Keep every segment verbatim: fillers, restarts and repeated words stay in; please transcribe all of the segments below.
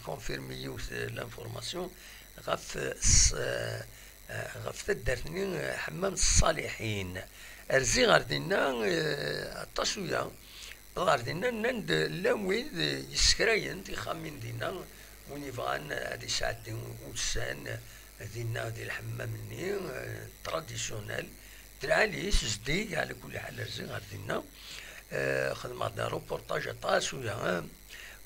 confirmer yiwet, euh, l'information ɣef, euh, s-, euh, euh, ɣef taddart-nni, euh, Ḥemmam Ṣṣaliḥin. Rziɣ ɣer dinna, euh, aṭas uya. Ɣer dinna nnan-d llan wid, euh, yessekrayen tixxamin dinna, win yebɣan ad isɛeddi ussan dinna di lḥemmam-nni, euh, traditionnel. D lɛali-s zeddig, ɛla kulli ḥal rziɣ ɣer dinna. Euh, xedmeɣ-d reportage aṭas uya, euh,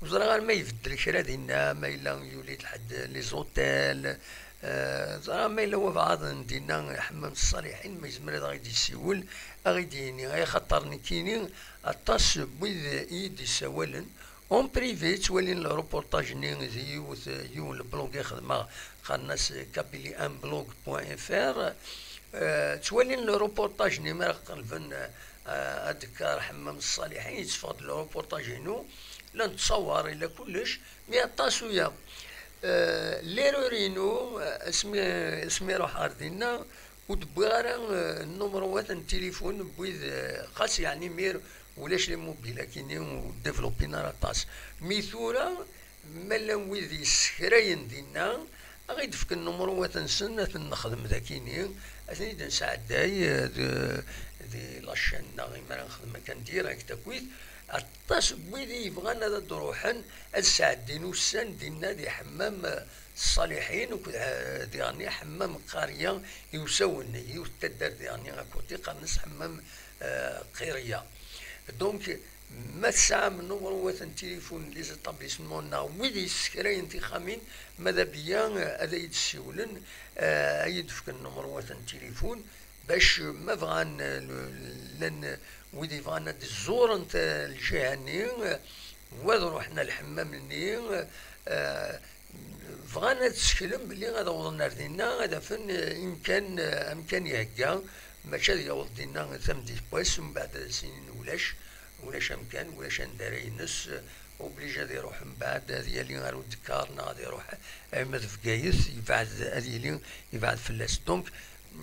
ur ẓriɣ ara ma ibeddel kra dinna, ma yella yuli-d ḥedd les hôtels, euh, ẓriɣ ma yella wabɛaḍ n dinna Ḥemmam Ṣṣaliḥin, ma yezmer ad aɣ-id-yessiwel, aɣ-id-yini, ay xaṭer nekkini aṭas n wid i yi-d-issawalen en privé, ttwalin le reportage-nni di yiwet, yiwen le blog i xedmeɣ, qqaren-as kabylie un blog point F R. Euh, ttwalin le reportage-nni mi ara qelben, euh, ad d-tekker Ḥemmam Ṣṣaliḥin, yetteffeɣ-d le reportage-inu, la nettṣawar, ila kullec, mi aṭas uya. Euh, l'erreur-inu, euh, asmi, asmi ruḥeɣ ar dinna, ur d-wwiɣ ara, euh, nnumerwat n tilifun n wid, euh, xas yeɛni mir ulac les mobiles akini ur développin ara aṭas. Mi tura, ma llan wid yessekrayen dinna, a ɣ-id-fken nnumerwat-nsen, ad ten-nexdem dakini, ad ten-id-nesɛedday, euh, di, di la chaîne neɣ imi ara nexdem akka n direct akkit. Aṭas n wid i yebɣan ad d-ruḥen, ad sɛeddin ussan dinna di Ḥemmam, euh, Ṣṣaliḥin, akked, euh, diɣen Ḥemmam Qariya i usawen, yiwet taddart diɣen à côté, qqaren-as Ḥemmam, euh, Qiriya. Donc, ma tesɛam nnumerwat n tilifun n les établissements neɣ wid yessekrayen tixxamin, mada biya, euh, ad iyi-d-ssiwlen, euh, ad iyi-d-fken nnumerwat n tilifun, bac ma bɣan, euh, le-, llan wid yebɣan ad d-zzuren ta-, lǧiha-nni, euh, wad ruḥen ar lḥemmam-nni, euh, bɣan ad tseklen belli ad awḍen ar dinna, ad afen, eh, imkan, eh, amkan ihegga, mačči ad yaweḍ dinna tameddit n wass, mbeɛd ad as-inin ulac, ulac amkan, ulac anda ara ines, eh, obligé ad iruḥ mbeɛd, ad yali ar udekkar, neɣ ad iruḥ arma d Bgayet, yebɛed, ad yili yebɛed fell-as. Donc,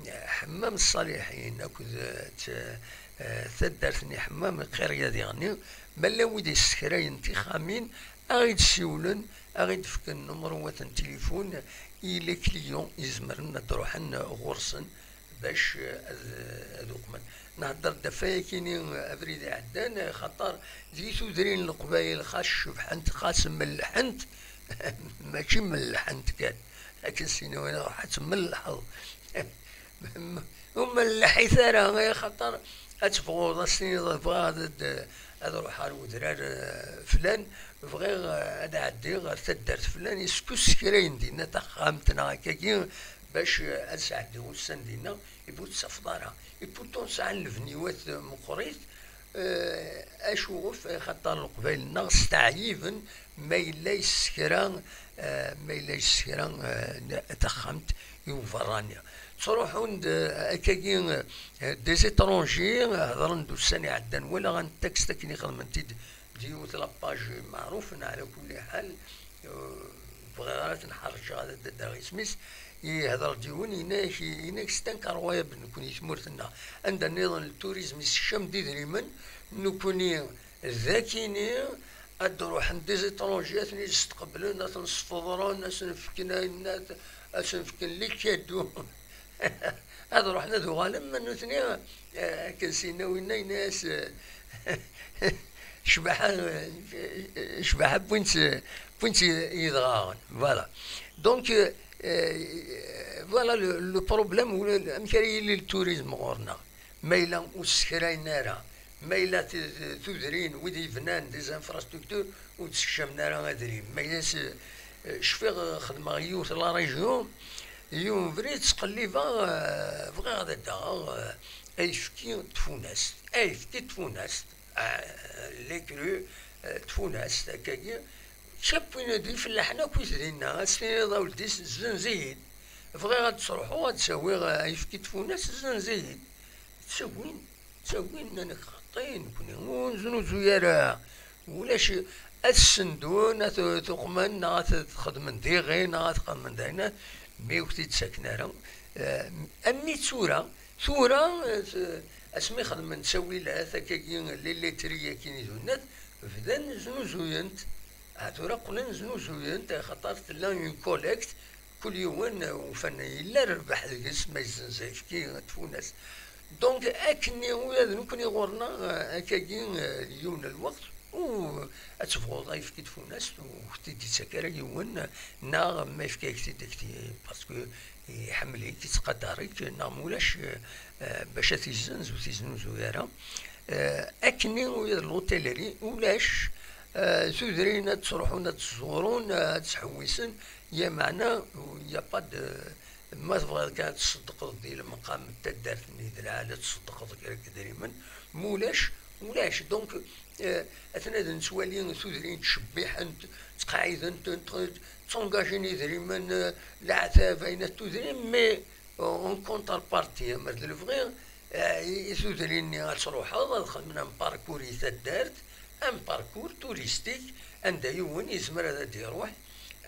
eh, Ḥemmam Ṣṣaliḥin akked, eh, t-, eh, taddart-nni Ḥemmam Qiriya diɣen, ma llan wid yessekrayen tixxamin, a ɣ-id-siwlen, a ɣ-id-fken numerwat n tilifun i les clients izemren ad d-ruḥen ɣur-sen bac, eh, ad, ad uqmen. Nhedder-d ɣef wayakini, eh, abrid iɛeddan, eh, xaṭer di tudrin n Leqbayel xas cebḥent, xas mellḥent, mačči mellḥent kan. Akken s-iniwen ruḥ ad tmellḥeḍ. Ur melleḥit ara, eh, xaṭer ad tebɣuḍ ad s-tiniḍ bɣiɣ ad, ad, ad ruḥeɣ ar udrar, eh, flan, bɣiɣ, eh, ad ɛeddiɣ ɣer taddart flan, iskussekrayen dinna taxxamt neɣ akkagi, bac, eh, ad sɛeddiɣ ussan dinna, i bu ttafeḍ ara. I pourtant sɛan lebniwat, eh, meqqrit, eh, acuɣef, eh, xaṭer Leqbayel-nneɣ steɛyiben ma yella yessekra, eh, ma yella yessekra, eh, taxxamt i uberrani. Ttruḥun-d, eh, akkagi, eh, des étrangers, eh, hedren-d ussan iɛeddan, walaɣ un texte akken i xedmen-t-id d yiwet la page meɛrufen, ɛla kulli ḥal, eh, bɣiɣ ara ten-ḥerǧeɣ ad d-adreɣ isem-is, ihder-d yiwen, yenna-yak, yenna-yak c'est incroyable, nekkni tmurt-nneɣ, anda nniḍen le tourisme yessekcam-d idrimen, nekkni d akini ad d-ruḥen des étrangers, ad ten-id-steqblen, ad ten-sfeḍren, ad sen-fken ayen, ad sen-fken les cadeaux. Ad ruḥen ad uɣalen, ma nutni, eh, akken s-yenna winna, yenna-yas, eh, cbaḥa, eh, cbaḥa wwin-tt, wwin-tt yidɣaɣen. Voilà. Donc, euh, voilà le, le problème, ula-, amek ara yili le tourisme ɣur-neɣ. Ma yella ur ssekrayen ara, ma yella t-, t-, tudrin, wid yebnan des infrastructures, ur d-ssekcamen ara adrim. Ma yella s-, eh, cfiɣ, eh, xedmeɣ yiwet la région, yiwen ubrid ttqellibeɣ, eh, bɣiɣ ad d-aɣeɣ, eh, ayefki n tfunast. Ayefki n tfunast. Ah, les crues, eh, tfunast, akkagi. Ččan win d ifellaḥen akk i dinna, ad s-tiniḍ a weldi-s, zzenz-iyi-d. Bɣiɣ ad d-sruḥeɣ, ad d-sawiɣ, eh, ayefki n tfunast, zzenz-iyi-d. Ttagin, ttagin, nnan-ak xaṭi, nekkni ur neznuzuy ara. Ulac, ad t-sendun, ad t-, tuqmen, neɣ ad t-, xedmen d iɣi, neɣ ad t-xedmen d ayen, mi ur t-id-ttaken ara. Eh, am mi d tura, tura, eh, asmi xedmen ttawilat, akkagi, les laiteries-agi i d-unnat, bdan znuzuyen-t. Ah, tura qqlen znuzuyen-t, axaṭer tella une collecte, kul yiwen, eh, ufan yella rrbeḥ deg-s ma yezzenz ayefki tfunast. Donc, akkenni ula d nekkni ɣur-neɣ, eh, akkagi, eh, yiwen n lweqt, u ad tebɣuḍ ayefki tfunast, u ur k-t-id-yettak ara yiwen, neɣ ma yefka-yak-t-id, ak-t-, parce que iḥemmel-ik, yettqadar-ik, neɣ ma ulac, eh, eh, bac ad t-izzenz, ur t-iznuzuy ara. Eh, akkenni ula d l'hôtellerie, ulac, eh, tudrin ad ttruḥun ad ttẓurun, eh, ad ttḥewwisen, yeɛmeɛna, il y a pas de, ma tebɣiḍ kan ad tṣeddqeḍ di lemqam n taddart-nni d lɛali, ad tṣeddqeḍ kra n yidrimen, ma ulac, ulac. Donc, eh, aten ad nettwali tudrin ttcebbiḥent, ttqeɛɛident, ttengajin idrimen, eh, leɛtab, ayen at tudrin, mais en contrepartie, amer d lebɣi, eh, i, i tudrin-nni ad truḥeḍ, ad xedmen un parcours i taddart, un parcours touristique, anda yiwen yezmer ad d-iruḥ,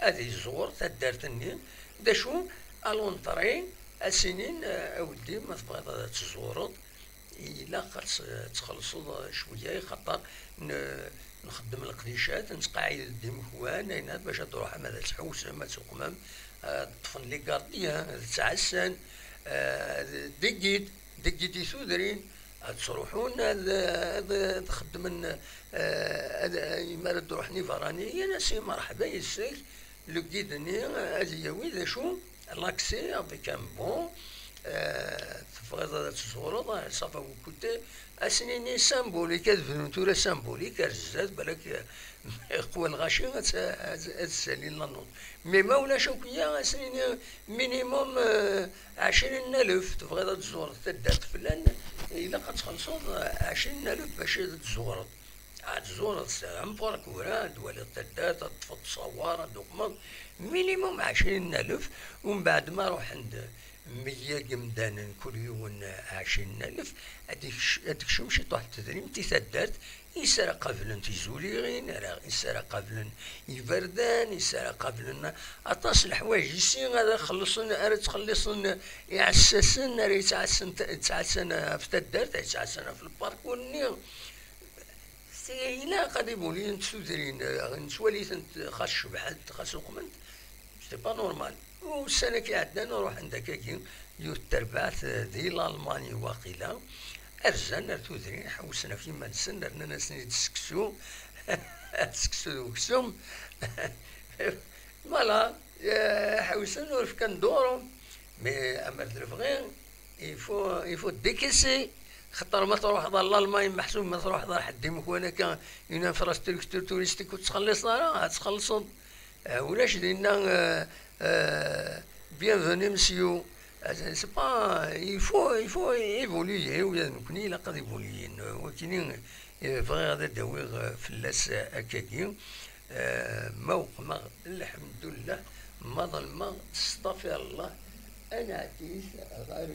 ad iẓur taddart-nni. D acu, à l'entrée, ad s-inin, eh, a weddi, ma tebɣiḍ ad tt-tẓureḍ, ilaq ad tt-, ad txellṣeḍ cwiya, xaṭer n-, nxeddem leqdicat, nettqeɛɛid-d imekwan, ayen bac ad d-truḥem, ad tḥewsem, ad tuqmem, ad ṭṭfen les gardiens, ad ttɛassan, eh, des guides, des guides i tudrin, ad ttruḥun, ad, ad, ad xeddmen, eh, ad, imi ara d-ruḥen iberraniyen, ad s-yini merḥba yes-k, le guide-nni ad yawi d acu, l'accès avec un bon, eh, tebɣiḍ ad tẓureḍ, eh, ça va vous coûter, ad s-nini symbolique, ad bdun tura symbolique ar zdat, balak, eh, iqwa lɣaci ad s-, ad s-, ad ssalin la note. Mais ma ulac akk-ya, ad s-nini minimum, eh, ɛecrin alef, tebɣiḍ ad tẓureḍ taddart flan, ilaq ad txellṣeḍ, eh, ɛecrin alef bac ad tẓureḍ. Ad tẓureḍ s un parcours, ad twaliḍ taddart, ad teṭṭfeḍ ttṣawar, ad tuqmeḍ, minimum ɛecrin alef, umbeɛd ma ruḥen-d meyya n yemdanen, kul yiwen ɛecrin alef, ad ikc-, ad tekcem ciṭuḥ n tedrimt i taddart, is ara qablen tizuliɣin, ara, is ara qablen iberdan, is ara qablen aṭas n leḥwayeǧ, isi ara xellṣen, ara ttxelliṣen iɛessasen, ara yettɛassan, yettɛassan ɣef taddart, ara yettɛassan ɣef lparkur-nni. Ilaq ad ibuliyent tudrin, eh, nettwali-tent xas cebḥent, xas uqment, c'est pas normal. Ussan-agi iɛeddan ruḥen-d akkagi, yiwet terbaɛt, eh, di Lalman waqila, rzan ar tudrin, ḥewsen ɣef yiman-nsen, rnan-asen-id seksu, seksu d uksum. Voilà, eh, ḥewsen ur fkan duru. Mais amer d lebɣi, il faut, il faut décaisser. Xaṭer ma truḥeḍ ar Lalman, meḥsub ma truḥeḍ ar ḥedd imekwan akka, une infrastructure touristique ur tettxelliṣeḍ ara, ad txellṣeḍ. Eh, ulac dinna, eh, eh, bienvenue monsieur. Eh, c'est pas, il faut, il faut évoluer, ula d nekkni ilaq ad évoluer. Wakini, eh, bɣiɣ ad d-awiɣ, eh, fell-as, eh, akkagi. Eh, ma uqmeɣ, lḥemdullah, ma ḍelmeɣ, stafirllah, ad nɛeddi ɣer